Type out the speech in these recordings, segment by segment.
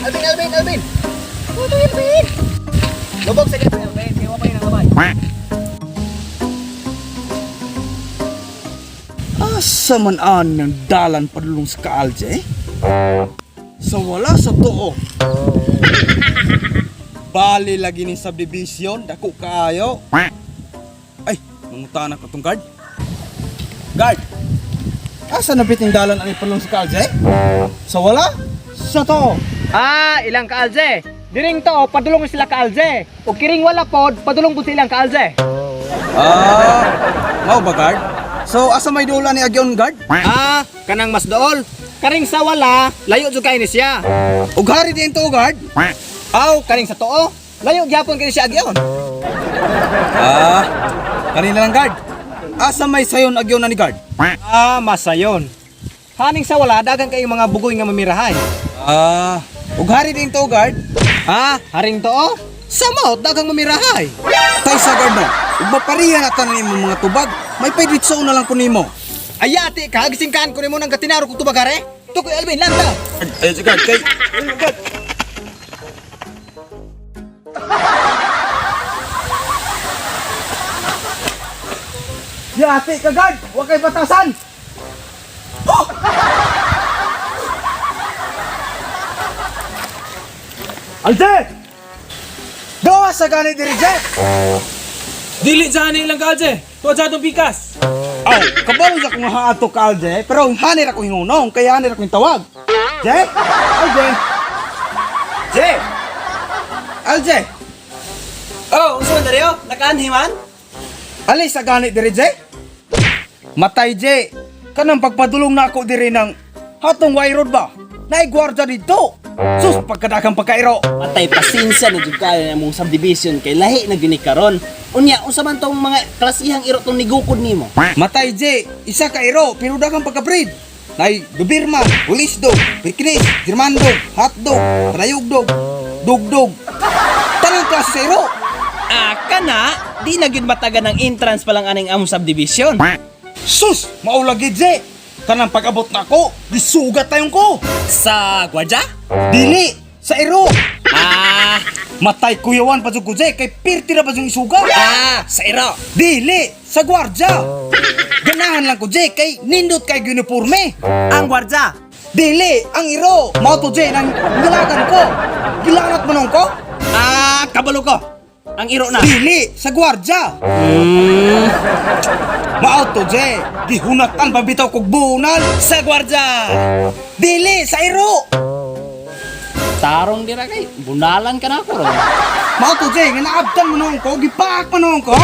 Alvin, Alvin, Alvin. Tutoy, Alvin. Lubog sa gato, Alvin. Kaya pa yun ang labay. Asa man an ng dalan padulong sa kaalje? Sa wala sa tuo. Bali lagi ni subdivision, dako kaayo. Ay, mangutana ka tong guard. Guard. Asa na biting dalan ani padulong sa kaalje? Sa wala? Sa tuo. Ah, ilang kaalze. Diring to, padulong sila kaalze. O kiring wala pod, padulong po silang kaalze. Ah, mao ba guard? So asa may dula ni Agyon guard? Ah, kanang mas dool. Karing sa wala, layo jud kay ni siya. Ug hari din to guard? Aw, karing sa tuo, layo gyapon kay siya agyon. Ah, kanina lang guard. Asa may sayon agyon na ni guard? Ah, masayon. Haning sa wala, dagan kay mga bugoy nga mamirahay. Ah, ug hari din to guard. Ah, haring tuo, sa mao dagang mamirahay. Tay sa guard no. Ug maparihan na tanan nimo mga tubag, may payditso na lang ko nimo. Ayati ka, gisingkaan ko nimo ng katinaro kung tubagare. Tukoy Alvin, lanta. Ay, si guard kay Yati ka guard, wa kay batasan. Oh! Alde! Gawa sa gani diri, Jeff! Dili dyan ilang kaalje. Tuwa dyan itong pikas. Aw, kabalo sa kong haato ka, Alje, pero hanir ako hingunong, kaya hanir ako yung tawag. Je? Alje? Je? Alje? Oh, unsa man Dario? Nakaanhi man? Alis sa gani diri, Je? Matay, Je. Kanang pagpadulong na ako diri ng hatong wire road ba? Naigwarda dito. Sus, pagkadagang pagkairo. Patay pasensya na jud kayo na mong subdivision kay lahi na gyud ni karon. Unya unsa man tong mga klasihang iro tong nigukod nimo? Matay, Je. Isa ka iro, pero dagang pagka-breed. Nay, Dubirma, Ulis dog, Pekines, German dog, hotdog, Trayog dog, Dugdog. Tanang klase sa iro. Ah, kana di na gyud matagan ang entrance pa lang aning among subdivision. Sus! Maulagi, Je! Kanang pag-abot na ako, gisugat tayong ko! Sa gwardiya? Dili! Sa iro! Ah, Matay kuyawan pa jud ko, Je! Kay pirti na pa jud isugat! ah, sa iro. Dili! Sa gwardya! Ganahan lang ko, Je! Kay nindot kay uniforme! Ang gwardiya. Dili! Ang iro! Mao to, Je! Nang gilagan ko! Gilanat mo nung ko? Ah, kabalo ko. Ang iro na. Dili! Sa gwardya! Mao to, Je! Gihunatan pa bitaw kog bunal! Sa gwardiya. Dili! Sa iro! Tarong dira kay bunalan ka na ako ron. Mao to, Jay, nga naabtan mo noon ko, gipaak mo noon ko.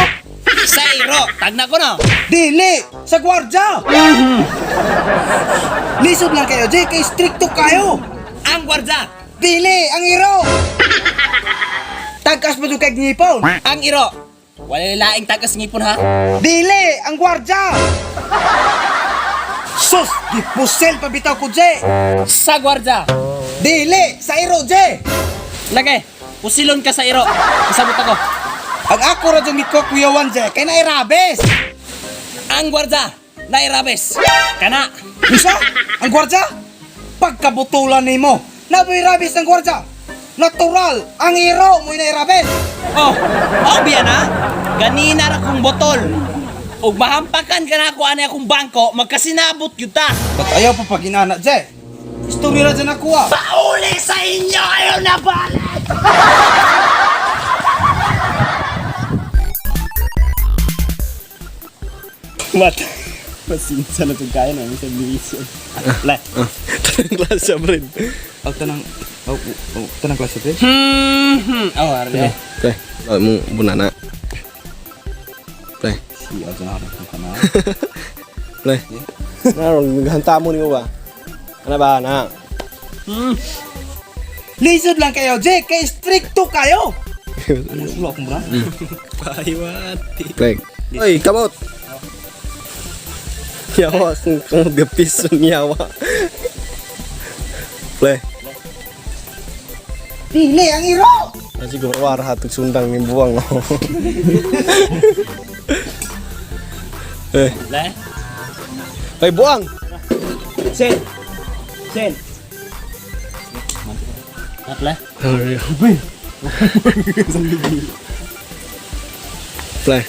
Sa iro, tagna ko na. Dili, sa gwardya. Lisod lang kayo, Jay, kay stricto kayo. Ang gwardiya. Dili, ang iro. Tagkas mo kay ngipon. Ang iro. Wala laing tagas ngipon ha. Dili, ang gwardya. Sus, gipusel pa bitaw ko, Jay. Sa gwardiya. Dili, sa iro, Jay. Lagay, pusilon ka sa iro. Kasabot ako. Ang ako ra jud ko kuyawan, Jay, kay nairabes. Ang gwardiya, nairabes. Kana. Isa, ang gwardya? Pagkabutulan nimo, naboy rabis ang gwardya. Natural, ang iro mo'y nairabes. Oh, obya na. Ganina ra kong botol. Ug mahampakan ka na ako ani akong bangko, magkasinabot gyud ta. Ba't ayaw pa pag inana, Jay? Istorya na dyan ako ah. Pauli sa inyo ayaw na balik. Mat. Pasensya na kaya na sa subdivision. Le. Tanang klase pre. Oh, tanang, oh, oh, tanang klase, pre. Oh, arde. Pre, oh, mo bunana. Pre, Si, oh, dyan ako ka na. pre. Naron naghanta mo nimo ba? Ano ba na? Lisod lang kayo, Jay, kay stricto kayo. Ano sulo akong bra? Pre. Oy, kamot. Yawa kung kung gapis ang yawa. Pre. Dili, ang iro! Kasi siguro war hatog sundang ni buwang. Eh, Le. ay buwang. Sen. Sen. Apla. Play.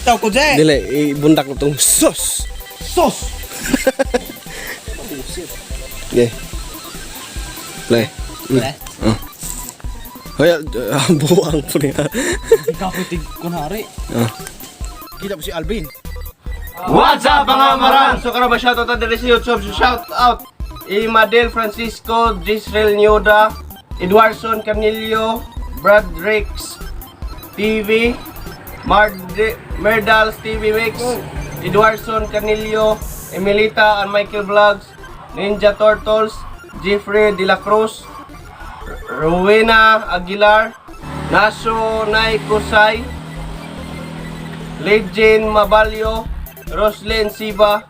Itaw ko, Jay. Dili, ibundak na tong sos. Sos! Okay. Play. Play. Oh. Hoy, buang po niya. Kapoy kunhari. Ah. Kita po si Alvin. What's up, mga marang? So karon ba shoutout ta diri sa YouTube. So shout out Imadel Francisco, Jisrael Nyoda, Eduardson Canillo, Brad Ricks TV, Marde, Merdals TV Mix, Eduardson Canillo, Emilita and Michael Vlogs, Ninja Turtles, Jeffrey De La Cruz, Rowena Aguilar, Naso Nay Kusay, Legend Mabalyo, Roslyn Siba,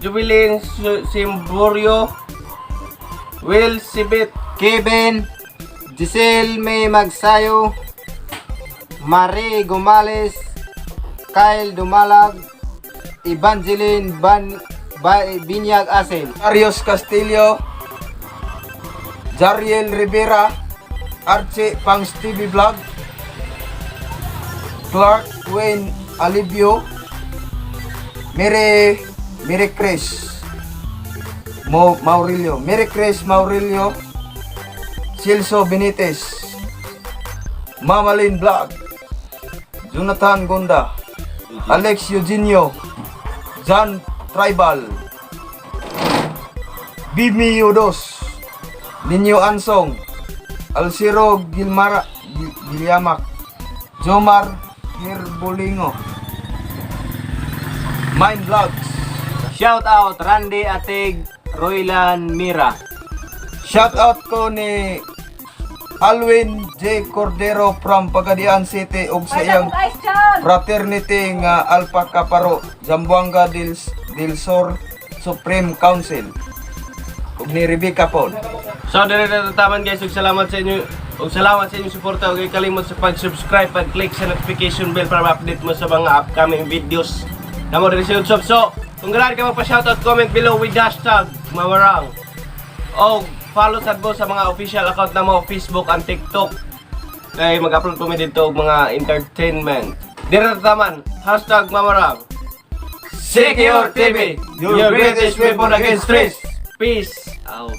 Jubilin Simburio, Will Sibit, Kevin, Giselle May Magsayo, Marie Gomales, Kyle Dumalag, Evangeline Ban ba, Binyag Asin. Arios Castillo, Jariel Rivera, Archie Pangs TV Vlog, Clark Wayne Alibio, Mere Mere Chris Mo Maurilio, Mere Chris Maurilio, Celso Benitez, Mamalin Vlog, Jonathan Gonda, Alex Eugenio, John Tribal, Bimi Yudos, Ninyo Ansong, Alciro Gilmara, Gilyamak, Jomar Herbolingo, Mind Vlogs. Shout out Randy Atig, Roylan Mira. Shout out ko ni Alwin J. Cordero from Pagadian City ug sa iyang fraternity nga Alpha Kaparo, Zamboanga del Sur Supreme Council. Ug ni Rebecca Pon. So dire na tataman, guys, ug salamat sa inyo ug salamat sa inyong suporta ug kalimot sa pag-subscribe, pag-click sa notification bell para ma-update mo sa mga upcoming videos namo diri sa YouTube. So, kung ganahan ka magpa-shoutout, comment below with #Mamarang. O follow sad mo sa mga official account namo, Facebook and TikTok. Kay mag-upload po mi dito og mga entertainment. Dire na tataman, #Mamarang. Secure TV, your greatest weapon against stress. Peace out.